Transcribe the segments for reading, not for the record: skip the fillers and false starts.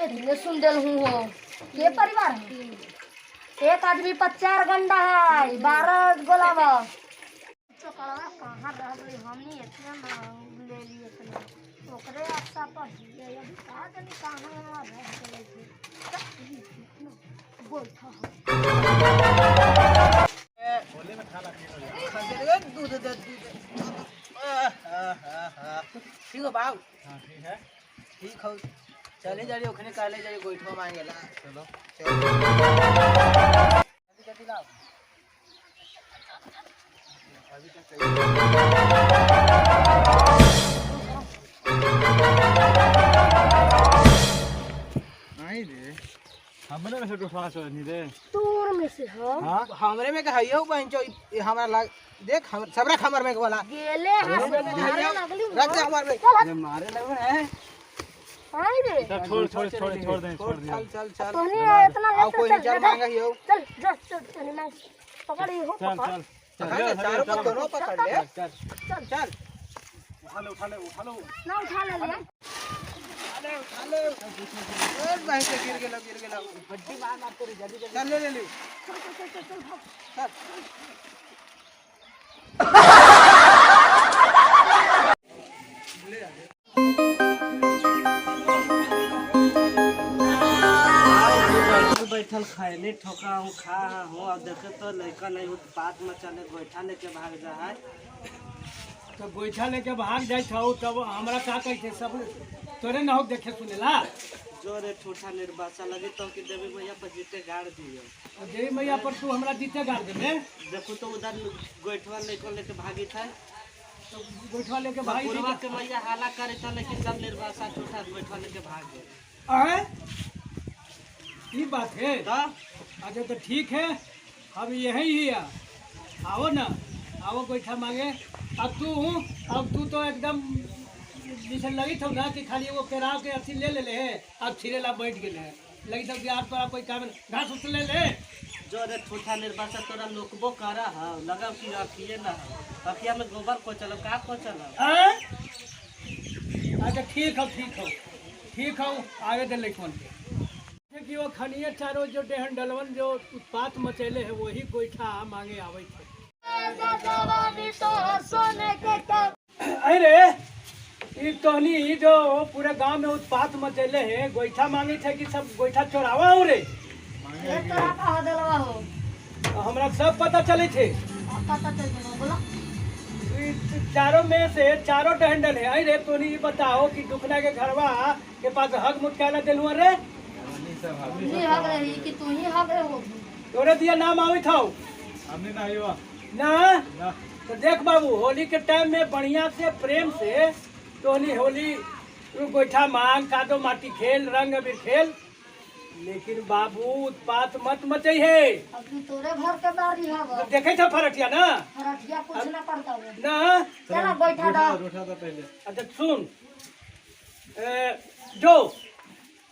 इतने सुन दिल हूँ हो के परिवार है। एक आदमी पर 4 गंडा है, 12 गोलावा। चकड़वा कहाँ रह गई? हमनी इतना मांग ले लिए इतना ओकरे आशा पर हिए, अभी कहाँ जानी कहाँ रह गई। गोइठा है। दूध दे दूध। ठीक हो बाबू? हाँ ठीक है। ठीक हो, चले जा रही ओखने काले जा रही गोइठवा मांगेला। चलो। जल्दी जल्दी लाओ। अभी तक नहीं रे, हमरे में से टोठवा चल नहीं रे। तोर में से हो। हाँ। हमरे में के हइयो बहन चो, ई हमरा लाग देख हम सबरा खमर में के वाला गेले हाथ से मारे लगली। रख दे हमार में। चल। ये मारे लगो है। आई रे। चल छोड़ छोड़ छोड़ छोड़ दे छोड़ दे। चल चल चल। तोहनी इतना आओ ले कोई चल नहीं चल चल मांगा हियो। चल जा चल तोहनी मांग पकड़ ही हो चल पकड़। चल पकड़ ले, चारों को दोनों पकड़ ले। चल चल चल। उठा ले उठा ले उठा लो। ना उठा ले ले। उठा ले उठा ले। ए बहन से गिर गेलो गिर गेलो। हड्डी मार मार कर जल्दी जल्दी। चल ले ले ले। चल चल चल चल चल भाग। चल। बैठल खैनी ठोका हूँ खा हूँ और देखे तो लड़का नहीं उत्पात मचाले गोइठा लेके भाग जा है। तो गोइठा लेके भाग जाए छौ तब हमरा का कहते सब तोरे न हो देखे सुनेला। जो रे ठूठा निर्बासा लगे तो कि देवी मैया पर जीते गाड़ दियो। और देवी मैया पर तू हमरा जीते गाड़ देबे। देखो तो उधर गोइठवा लेके लेके भागी था। तो गोइठवा लेके भागी पूर्वा के मैया हाला करे था लेकिन सब निर्बासा ठूठा गोइठवा लेके भाग गए। आए ये बात है तो अच्छा तो ठीक है, हम यही ही है। आओ ना आओ गोइठा मांगे। अब तू तो एकदम जैसे लगी थो ना कि खाली वो केराव के अथी ले ले ले है, अब छिरे ला बैठ गए है। लगी थो कि आज तोरा कोई काम घास उस ले ले। जो रे ठूठा निर्बासा तोरा लोकबो करा है लगा कि अखिए ना हो, अखिया में गोबर को चलो का को चलो। आए? अच्छा ठीक हो ठीक हो ठीक हो आगे दे लइकन के कि वो खनिए चारों जो डेहन डलवन जो उत्पात मचैले है वही गोइठा मांगे आवे थे। जवानी तो सोने के कप। अरे ई तोहनी जो पूरे गांव में उत्पात मचैले है गोइठा मांगे थे कि सब गोइठा चोरावा हो रे। ये तोरा कहा दिलवा हो? हमरा सब पता चले थे। अब पता चल गेलो बोला। ई चारों में से चारों डहंडल है। अरे तोहनी ई बताओ कि दुखना के घरवा के पास हक मुटकाला देलुआ रे। हमनी हक रही कि तू ही हक रहे हो? तोरे दिया नाम आवी था हमने ना आयो ना। ना। तो देख बाबू होली के टाइम में बढ़िया से प्रेम से तोहनी होली गोइठा मांग कादो माटी खेल रंग अबीर खेल, लेकिन बाबू उत्पात मत मचई है। अब तू तोरे घर के बारी हव। देखे था फरटिया ना। फरटिया कुछ ना करता हो ना। चला बैठा दो। उठा था पहले। अच्छा सुन जो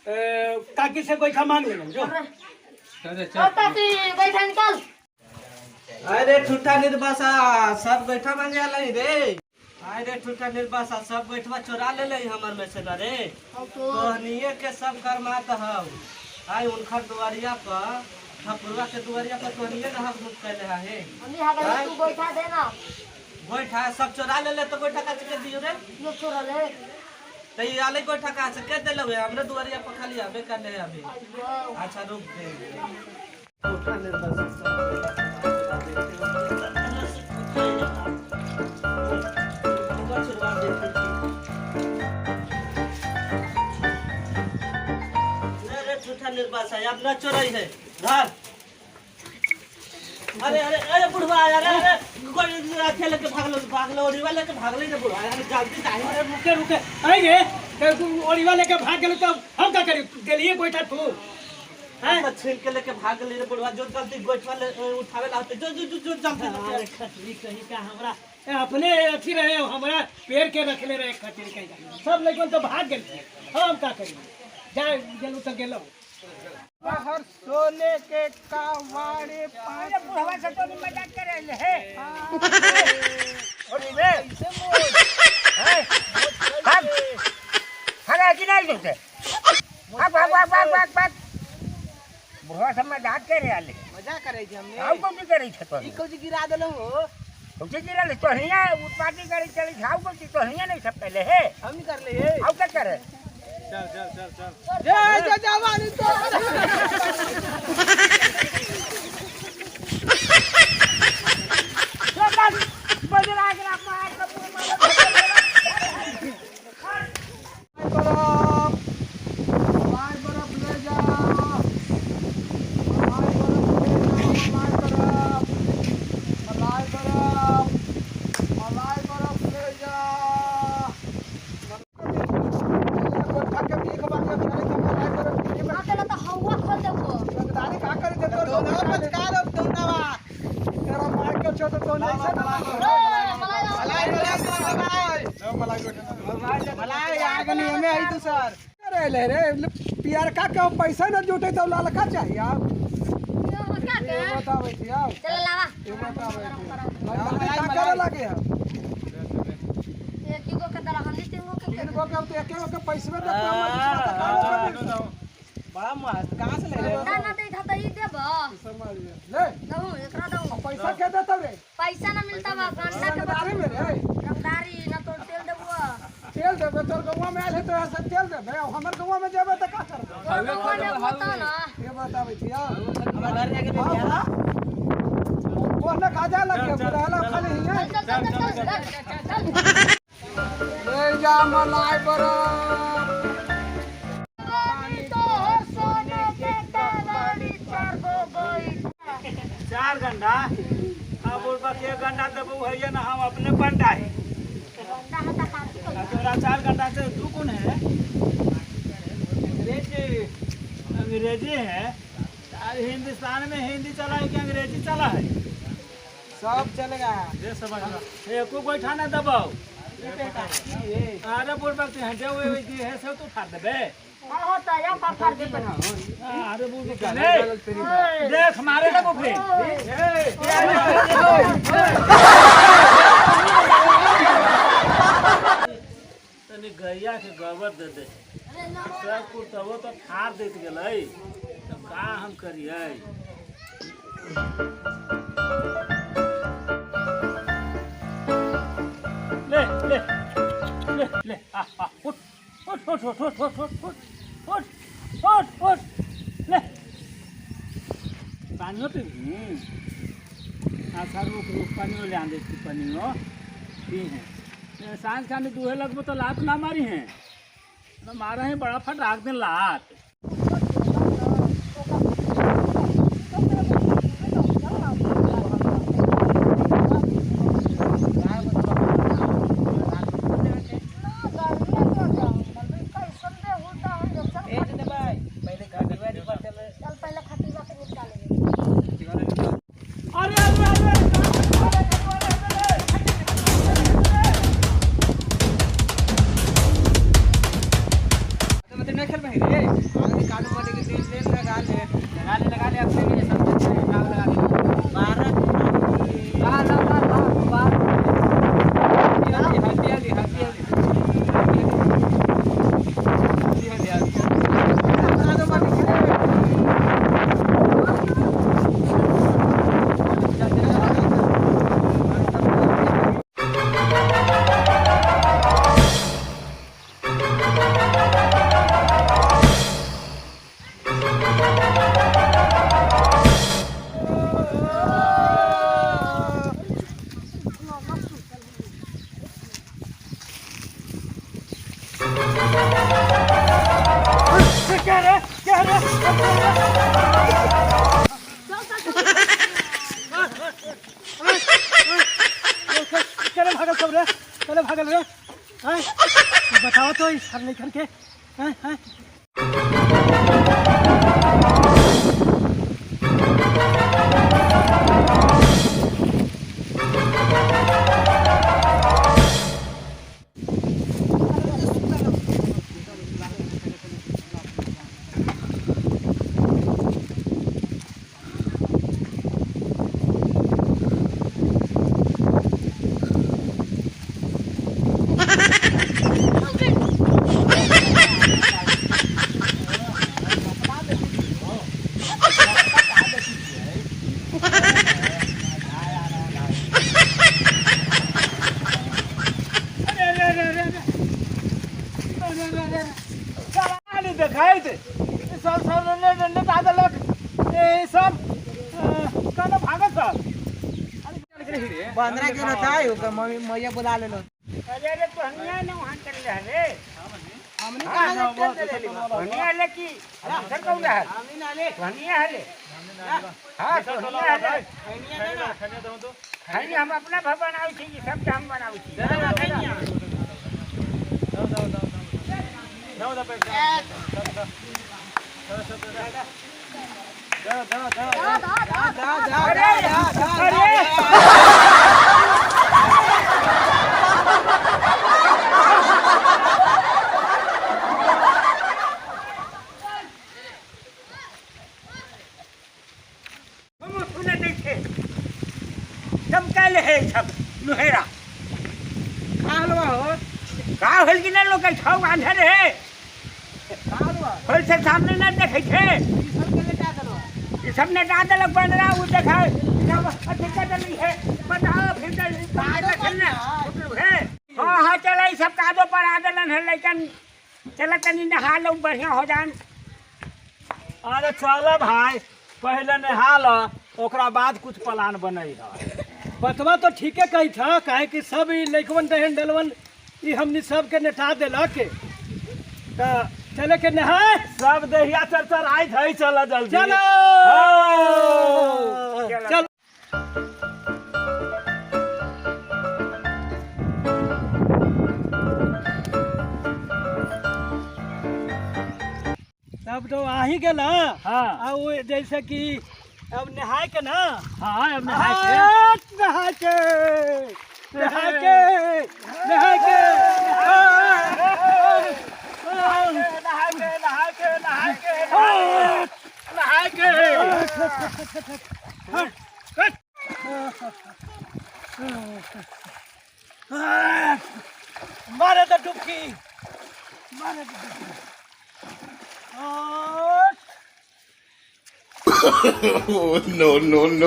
काकी से गोइठा मांग लेना जो। चल चल। और काकी बैठा निकल। अरे ठूठा निर्बासा सब गोइठा मांगे आला रे। अरे ठूठा निर्बासा सब गोइठवा चोरा ले ले हमर में से ना रे। अब तो तोहनिए के सब करमात हौ। आई उनखर दुआरिया पर ठकुरवा के दुआरिया पर तोहनिए न हक मुत कैले है। हमनी हक रही तू बैठा देना। गोइठा सब चोरा ले ले तो गोइठा का के दियो रे। यो चोरा ले। तो ई आले गोइठा का के देलौ है हमरे दुआरिया पर खाली आबे कर ले अभी। अयो। अच्छा रुक दे। ठूठा निर्बासा सब निर्बासा अब न चोरई है धर। अरे अरे अरे बुढ़वा अरे अरे कोई अथे लेके भागलो भागलो ओरिवा लेके भागले ना बुढ़वा अरे जल्दी जाए। अरे रुके रुके आएंगे तो ओरिवा लेके भाग गेलो तो हम का करी देलिए गोइठा तू हैं? तो छीन के लेके भाग गेली रे बुढ़वा जो जल्दी गोइठवा ले उठावे ला होते जो जो जो जो जल्दी। अरे खटरी कहीं का हमरा अपने अथी रहे हमरा पेड़ के रखले रहे खटरी कहीं का सब लइकन तो भाग गेल थे हम का करी जा गेलू तो गेलो। बाहर सोने के कावाड़े पांच। बुढ़वा से तो मजाक करे है। और रे हम हम आज नहीं देते। भाग भाग भाग भाग भाग भाग। बुढ़वा सब मजाक करे आले। मजाक करे छी हमने। आउ कौन करे छे तो? ई कौची गिरा देलौ हो? कौची गिरा ले तो हिया उत्पाती करे चली खाऊ कौची तो हिया नहीं सब पहले है। हम नहीं कर ले हे। आउ क्या करे? चल चल चल चल। ए जा जवानी तो। बजरा गिरा मार कपूर मार। मलाई बर्फ ले जा, मलाई बर्फ ले जा, मलाई बर्फ, मलाई बर्फ, मलाई बर्फ ले जा। गोठा के भीख मांगे चले के मलाई बर्फ फ्री में। ना तेला तो हवा खोल देबो। रंगदारी का करे थे तोर दोनों पचका दो दोनों। तेरा मार के छो तो दोनों ऐसे ना। मलाई मलाई मलाई मलाई मलाई आगनी हमें आई तो सर। अरे ले रे पियर का के पैसा न जुटे तो ललका चाहिए आप। का के ये बतावे थी आप। चल लावा। ये बतावे थी। मलाई का करे लगे हम। एक गो के दरा हमनी तीन गो के। तीन गो के तो एक गो के पैसे में देते हम दूसरा तो बड़ा मस्त कहां से ले रे? ना ना दे था ई देबो। समझ ले। दहु एकरा दहु। पैसा के देता रे? पैसा ना मिलता बा गंडा के रंगदारी में रे। रंगदारी ना तो तेल देबो। तेल देबे तोर गौवा में आयल है तो ऐसे तेल देबे और हमर गौवा में जेबे त का करबे? तोर गौवा में होता ना। ये बतावे थी यार। हमर घर जाके ले जा। कोन ना खा जा लगे बुढ़ाला खाली हिया। चल चल चल चल चल। ले जा मलाई बर्फ। पानी तोहर सोने के कबाड़ी चार गो गई। 4 गंडा अब बोल बा के गंडा देबो है ना हम अपने पंडा है। गंडा हता काटी को। तोरा 4 गंडा से तू कौन है? अंग्रेजी अंग्रेजी है। अरे हिंदुस्तान में हिंदी चला है कि अंग्रेजी चला है? सब चलेगा। ये समझ लो एको गोइठा ना दबाओ। अरे बोल बात है जो ये है सब तो फाड़ देबे। हां होता या फाड़ देबे। अरे बोल देख मारे लगो फिर। तनी गैया के गोबर दे दे सब कुछ तब तो फाड़ देत गेलै तब का हम करियै? ले ले ले ले आ आ उठ उठ उठ उठ उठ उठ उठ उठ उठ उठ ले पानियो पी। अच्छा रुक रुक पानियो ले आन दे पानियो पी है। सांझ खाने दूहे लगबो तो लात ना मारी है तो मारा है बड़ा फटाक दे लात। चले भागल सब रे, चले भागल रे। बताओ तो इस हर लेखन के हैं हैं देखाइत ई सब सब डंडे डंडे दादलक ए सब कना भागत था। बंदरा के रहता है ओकर मम्मी मैया बुला लेलो। अरे रे तोहनिया ने वहां चल रहा रे। हमनी कहां चल ले तोहनिया ले की सर कौन रहा? हमनी ना ले तोहनिया ले। हां तोहनिया ले। खनिया दो तो खनिया हम अपना भवन बनाउ छी, सब के हम बनाउ छी। दो दो दो दो दो पैसा दो दो दो दो दो दा अरे अरे हम सुने नहीं थे, चमकाले है सब लुहेरा का हलवा हो का होल कि ना लोग छौ आंधर है का हलवा होल से सामने ना देखै छे। ई सब के लेटा देलो, ई सब ने डाल देलक बंदरा उ देखा सब अथी कर देली है। बताओ फिर खेलना है। हां हां चल ई सब कादो पर आ देलन है लेकिन चल तनी नहा लो बढ़िया हो जान। अरे चल भाई पहले नहा ल ओकरा बाद कुछ प्लान बनई है। बतवा तो ठीके कही था, काहे कि सब ई लइकवन दहन डलवन ई हमनी सब के नेटा देलक त चले के नहाए सब दहिया चर चर आइत है। चल जल्दी चलो चलो। चल तब तो आ ही गेला। हाँ आ वो जैसे कि अब नहाए के ना। हाँ अब नहाए के नहाए के नहाए के नहाए के नहाए के नहाए के नहाए के नहाए के मारे तो डुबकी, मारे तो डुबकी। Oh, no, no, no.